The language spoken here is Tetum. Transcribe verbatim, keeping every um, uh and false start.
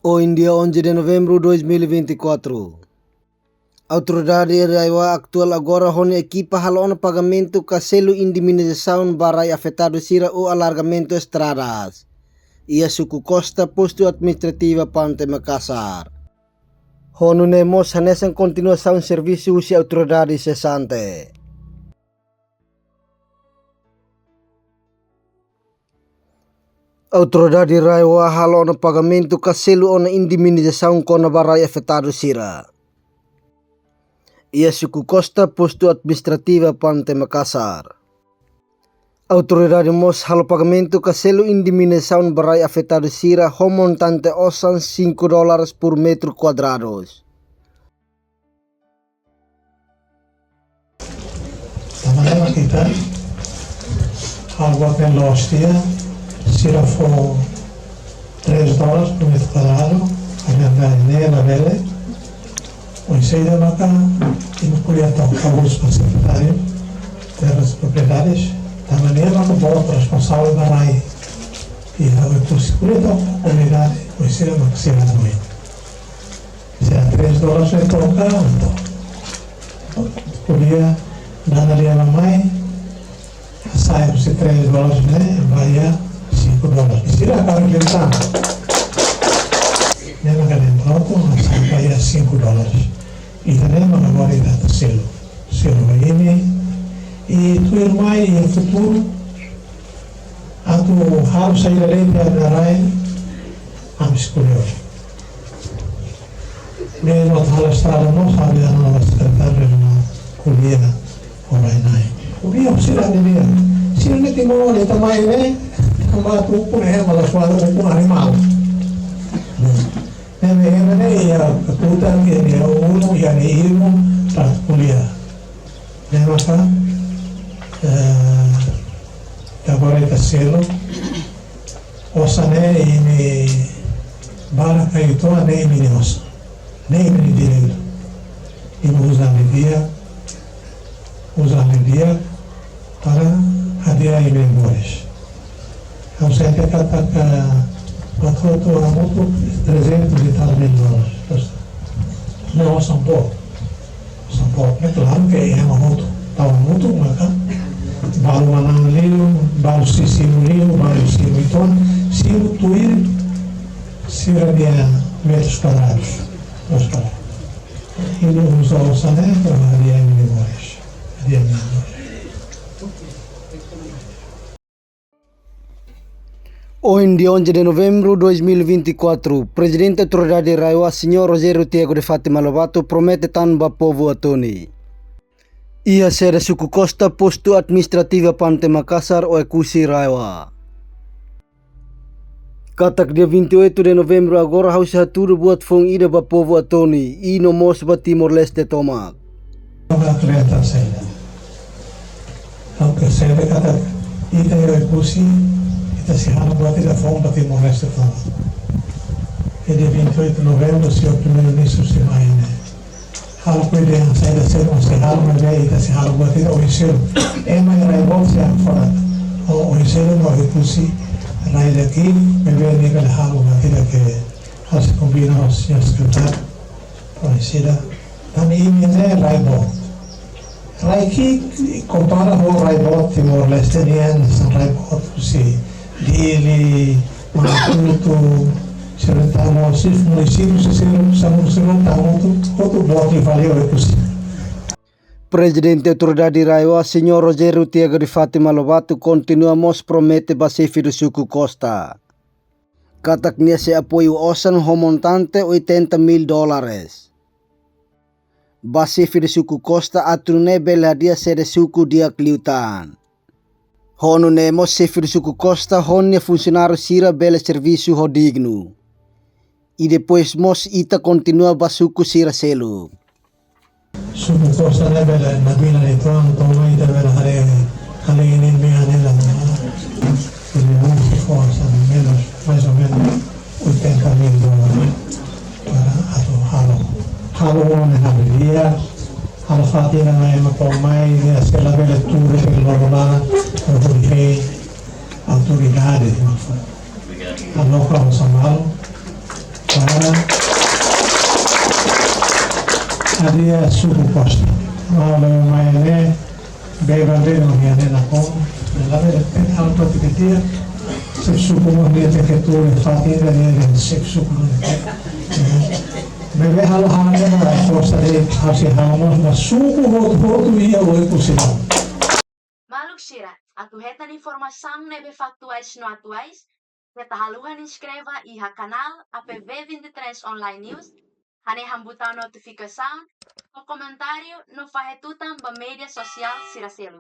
Ohin dia onze de novembru dois mil e vinte e quatro. Autoridade RAEOA atuál agora ho nia ekipa halo ona pagamentu ka selu indemnizasaun ba rai afetadu sira ho alargamentu estradas iha suku Costa, postu administrativu Pante Makassar. Ho nune'e mós hanesan kontinuasaun servisu husi autoridade sesante. Autoridade RAEOA halo ona pagamentu ka selu ona indemnizasaun kona-ba rai afetadu sira iha suku Costa, postu administrativu Pante Makassar. Autoridade mós halo pagamentu ka selu indemnizasaun ba rai afetadu sira ho montante osan cinco dólares por metro quadrados. Tanba ne'e mak ita halo buat ne'e loos tiha, sira fó três dólares por metro quadrado, a minha ne'e labele. Oinsá ida maka imi ko'alia to'ok ba sekretáriu Terras e Propriedades, tanba ne'e maka boot responsavel ba rai. I ha'u ko'alia to'ok komunidade, oinsá ida maka sira hanoin. Se a três dólares ne'e troka, entaun ko'alia dana lia mamai, sai husi três dólares ne'e ba iha cinco dólares. I sira hakarak inventa. Ne'e maka ne'e prontu, sai ba iha cinco dólares. Ida-ne'e maka agora ita atu selu. Selu ba imi. I tuirmai iha futuru, atu halo saida de'it iha rai, ami sei ko'alia. Mezmu atu halo estrada mós, ami halo sekretáriu no ko'alia ho rai-na'in. Ko'alia ho sira-nia lian. Sira-nia timor, ita mai ne'e, tanba atu ukun ema, la suara ukun animál. Ne'e, ne'e, ne'e, iha katutan, iha nia ulun, iha nia ilmu, para ko'alia. Ne'e maka, eh, agora ita selu, osan ne'e imi barak ka uitoan ne'e imi-nia osan. Ne'e imi-nia direitu. Imi uza di'ak, uza di'ak para hadi'a imi-nia moris. Ha'u sente katak buat hotu hamutuk trezentos e tal mil dólares. Ne'e osan boot. Osan boot. Ne'e klaru ke ema hotu tau hamutuk maka balu manán liu, balu simu liu, balu simu uitoan, simu tuir sira-nia metros kuadrados. Terus para. Imi uza osan ne'e para hadi'a imi-nia moris. Hadi'a imi-nia moris. Ohin dia onze de novembru dois mil e vinte e quatro, Prezidente Autoridade RAEOA, Señór Rogério Tiago de Fátima Lobato, promete tan ba povu Atoni iha sede suku Costa, postu administrativu Pante Makassar, Oekusi RAEOA, katak dia vinte e oito de novembru agora ha'u sei hatudu buat foun ida ba povu Atoni, i no mós ba Timor-Leste tomak. Ha'u atleta saida. Ha'u persebe katak ita iha Oekusi, ita sei halo buat ida foun ba Timor-Leste tomak. I dia vinte e oito de novembru, señór Primeiru-Ministru sei mai ne'e. Halo ko'alia saida, sei, sei halo, maibé ita sei halo buat ida oin seluk. Ema iha rai boot sei hakfodak. Oin seluk mak Oekusi rai daki, maibé nia bele halo buat ida ke ha'u sei kombina ho señór sekretáriu. Oinsá ida. Tanba imi ne'e rai boot. Rai ki'ik kompara ho rai boot Timor-Leste nian, hanesan rai boot husi Dili, Maputo, sira tau no sif munisípiu sira, sira, sira tau hotu, hotu boot liu fali Oekusi. Prezidente Autoridade RAEOA, Señór Rogério Tiago de Fátima Lobato, kontinua mós promete ba xefe suku Costa katak nia sei apoiu osan ho montante oitenta mil dólares ba xefe suku Costa atu nune'e bele hadi'a sede suku di'ak liután. Ho nune'e mós xefe suku Costa ho nia funsionáriu sira bele servisu ho dignu. I depois mós ita kontinua ba suku sira seluk. Suku Costa ne'e bele nabilan uitoan, to'o mai ita bele haree, haree ne'e mean ne'e la. Jadi, vamos supor, mais ou menos, mais ou menos oitenta mil dólares para atu halo. Halo ona ne'e halo di'ak, halo fatin ona ema to'o mai, ne'e se labele tuur, se loro lana, hodi hein autoridade, aloka osan balu, para Adia suku Costa. Maun Leo Maia ne'e, be bandeira no minha ne'e na com. Ela é auto que dia. Se suku no dia tem que tu le fatin da dia se suku no. Bebé halo hana na Costa de Costa halo na suku hotu-hotu iha Oekusi. Maluk sira, atu hetan informasaun ne'ebé faktuais no atuais, keta haluha inskreve iha kanál A P V vinte e três Online News, hanehan butaun notifikasaun, fó komentáriu no fahe tutan ba média sosiál sira seluk.